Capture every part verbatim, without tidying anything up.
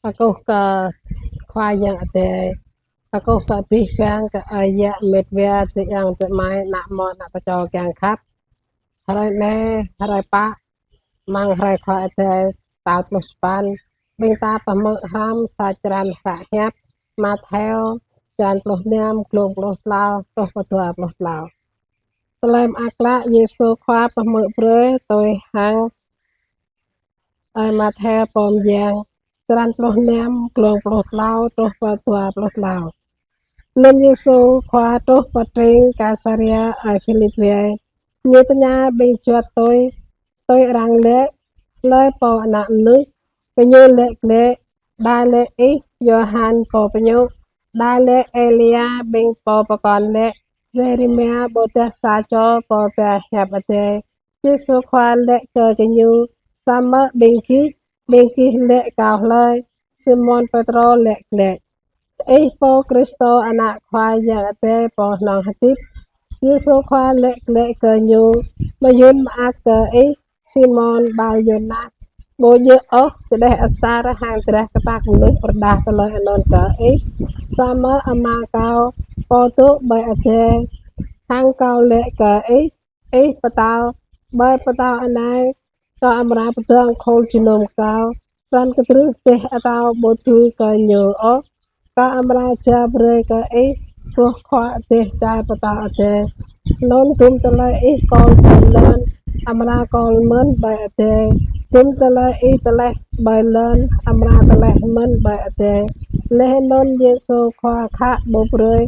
Kơkuh kơ Khua Yang Adai. Kơkuh kơ abih bang, kơ ơi yă, met wa, tơyang, tơmai, ană mơ̆n, ană tơčô kiăng khăp. Hrơi anai, hrơi pă, amăng hrơi Khua Adai, tal pluh sapăn. Ƀing ta pơhmư̆ hrăm sa črăn hră hiăp Mattheo, črăn pluh năm, glông pluh klâo truh pơ dua pluh klâo. Tơlơi mơak klă Yêsu Khua pơhmư̆ brơi tui hăng ơi Mattheo pô mơyang, črăn pluh năm, glông pluh klâo truh pơ dua pluh klâo. Lơm Yêsu Khua truh pơ tring Kaisaria ơi Philip wai, Ñu tơña ƀing juăt tui: Tui arăng laĭ, hlơi pô Ană Mơnuih? Gơñu laĭ glaĭ: Đa laĭ ih Yôhan pô pơñu, đa laĭ Êlia, ƀing pô pơkŏn laĭ Yêrêmia, ƀôdah sa čô pô pơhiăp Adai. Yêsu Khua laĭ kơ gơñu: Samơ̆ ƀing gih, ƀing gih laĭ Kâo hlơi? Simôn Pêtrô laĭ glaĭ: Ih pô Kristô, Ană Khua Yang Adai pô hnong hơdip. Yêsu Khua laĭ glaĭ kơ ñu: Mơyŭn mơak kơ ih, Simôn Bar-Yôna. Ƀu djơ̆ ôh čơđeh asar hăng drah kơtang mơnuih pơrơđah tơlơi anŭn kơ ih, samơ̆ Ama Kâo pô dŏ ƀơi adai. Hăng Kâo laĭ kơ ih, ih pơtao, ƀơi pơtao anai Kâo amra pơdơ̆ng khul jơnum Kâo. Pran kơdrưh dêh atâo ƀu dưi kơ ñu ôh. Kâo amra jao brơi kơ ih boh khuă dêh čar pơtao adai. Anŭn dŭm tơlơi ih kôl ƀơi lŏn, amra kôl mơ̆n ƀơi adai. Dŭm tơlơi ih tơleh ƀơi lŏn, amra tơleh mơ̆n ƀơi adai. Laih anŭn Yêsu Khua khă ƀu brơi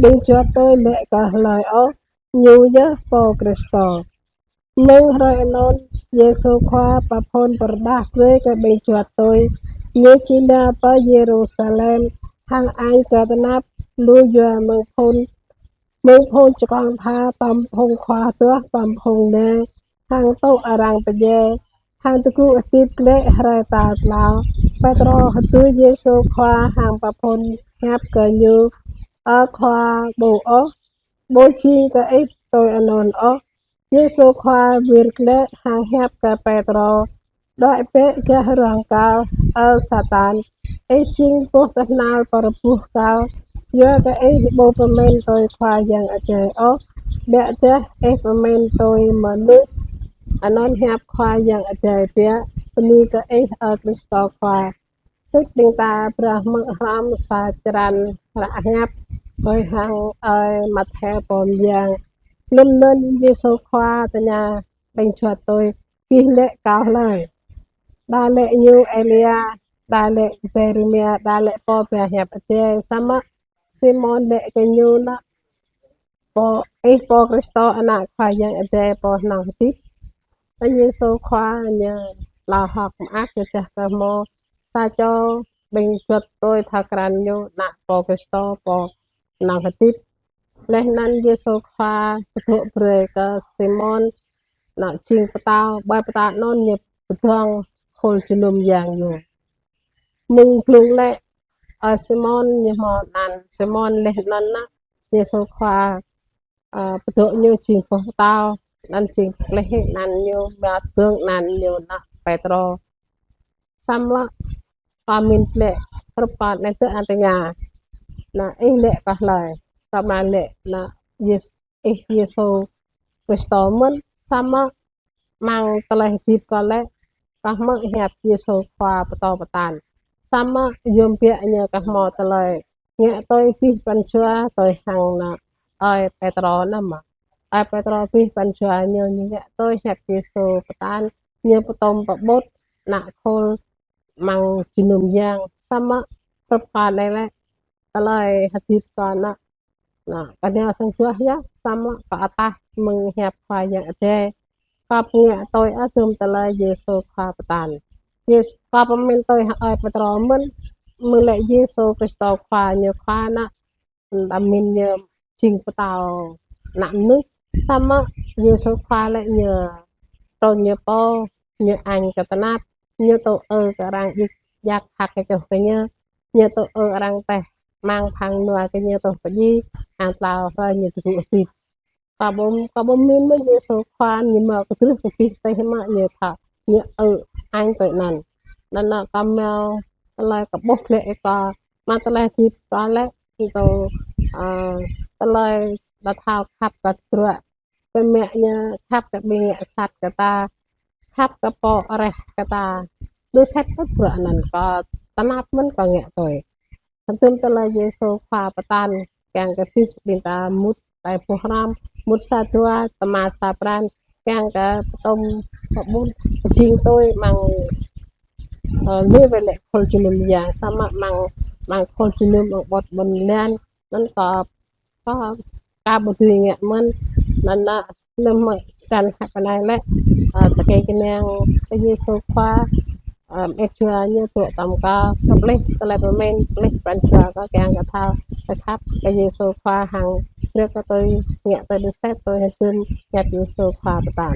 ƀing juăt tui laĭ kơ hlơi ôh Ñu yơh pô Kristô. Mơ̆ng hrơi anŭn, Yêsu Khua pơphun pơrơđah brơi kơ ƀing juăt tui. Ñu či nao pơ Yêrusalem, hăng añ kơ tơnap lu yua mơ̆ng phŭn, mơ̆ng phŭn čơkŏng tha, tơm phung khua tuah, tơm phung nai, hăng tŭ arăng pơdjai, hăng tơgŭ hơdip glaĭ hrơi tal klâo. Pêtrô hơdui Yêsu Khua hăng pơphun hiăp kơ Ñu: Ơ Khua, ƀu ôh, ƀu jing kơ ih tui anŭn ôh. Yêsu Khua wir glaĭ hăng hiăp kơ Pêtrô: Đuaĭ bĕ gah rŏng kâo, ơ Satan, ih jing boh tơhnal pơrơbuh Kâo, yua kơ ih ƀu pơmĭn tui Khua Yang Adai ôh, biă dah ih pơmĭn tui mơnuih. Anŭn hiăp Khua Yang Adai biă. Bơni kơ Ih, ơ Kristô Khua. Sĭt ƀing ta phrâo hmư̆ hrŏm sa črăn hră hiăp tui hăng ơi Mattheo pô mơyang. Lơm anŭn Yêsu Khua tơña ƀing juăt tui: Gih laĭ Kâo hlơi? Đa laĭ Ñu Êlia, đa laĭ Yêrêmia, đa laĭ pô pơhiăp Adai. Samơ̆ Simôn laĭ kơ Ñu: Ană pô, Ih pô Kristô, Ană Khua Yang Adai pô hnong hơdip. Ơ Yêsu Khua Ñu hlâo hơ̆k mơak kơ čah kơ hmâo sa čô ƀing juăt tui thâo krăn Ñu ană pô Kristô pô hnong hơdip. Laih anŭn Yêsu Khua pơdŏ brơi kơ Simôn, ană jing pơtao, ƀơi pơtao anŭn Ñu pơdơ̆ng khul jơnum yang Ñu. Mơ̆ng blung laĭ, ơ Simôn, ñu hmâo anăn Simôn. Laih anŭn ană Yêsu Khua, ơ, pơdŏ ñu jing boh pơtao, anăn jing pơklaih, anăn ñu mă dơ̆ng anăn ñu ană Pêtrô. Samơ̆ pơmĭn laĭ: Hrup kơ anai tơ an tơña: Ană ih laĭ kơ hlơi? Kơ mă laĭ ană Yêsu, ih Yêsu Kristô mơ̆n. Samơ̆ amăng tơlơi hơdip kơ laĭ, kơ hmư̆ hiăp Yêsu Khua pơtô pơtăn. Samơ̆ yôm biă ñu kơ hmâo tơlơi ngă tui abih pran jua tui hăng ană ơi Pêtrô anŭn mơ̆. Ơi Pêtrô abih pran jua ñu, ñu ngă tui hiăp Yêsu pơtăn, ñu pơtŭm pơƀut ană khul amăng jơnum yang. Samơ̆ hrup kơ anai laĭ, tơlơi hơdip kơ ană Ană, kơ nao sang juah yơh, samơ̆ kơ ataih mơ̆ng hiăp Khua Yang Adai. Kơ pơngă tui adum tơlơi Yêsu Khua pơtăn. Yêsu, kơ pơmĭn tui hăng ơi Pêtrô mơ̆n, mơ̆ng laĭ Yêsu Kristô Khua ñu Khua ană, pơmĭn ñu jing pơtao ană mơnuih. Samơ̆ Yêsu Khua laĭ ñu trŭn ñu pô, ñu añ kơ tơnap, ñu tŭ ư kơ arăng djik djak hăk kơ čuh kơ ñu, ñu tŭ ư arăng teh amăng phang nua kơ ñu tuh pơdjai, hăng tlâo hrơi ñu tơgŭ hơdip. Kơ ƀu, kơ ƀu pơmĭn mơ̆ Yêsu Khua ñu mă kơdrưh kơ abih teh mă ñu thâo, ñu ư añ tui anŭn. Anŭn ană kơ mă tơlơi kơ ƀuh lĕ ih kơ, mă tơlơi hơdip kơ lĕ, ih tơ, ơ, tơlơi ƀu thâo khăp kơ bruă, pơmĕ ñu khăp kơ ƀing ngă sat kơ ta, khăp kơ pô reh kơ ta. Đu sĕt kơ bruă anŭn kơ tơnap mơ̆n kơ ngă tui. Hơdôm tơlơi Yêsu Khua pơtăn, kiăng kơ ƀing ta mŭt tơlơi pơhrăm, mŭt sa dua, tơma sa pran, kiăng kơ pơtŭm pơƀut, pơjing tui mơ̆ng, ơ, lĕ wơ̆t lĕ khul jơnum yang, samơ̆ mơ̆ng, mơ̆ng khul jơnum mơ̆ng ƀut ƀôn lan, anŭn kơ, kơ, kơ ƀu dưi ngă mơ̆n, anŭn lĕ lơ̆m mơ̆ čan hăp anai lĕ, ơ, tơkeng kơnang kơ Yêsu Khua, ơ, ĕp jua ñu tŭ tăm kơ, kơ plih, tơlơi pơmĭn, plih pran jua kơ kiăng kơ thâo, kơ khăp kơ Yêsu Khua hăng, brơi kơ tui, ngă tui đu sĕt tui hơdôm, ngă Yêsu Khua pơtăn.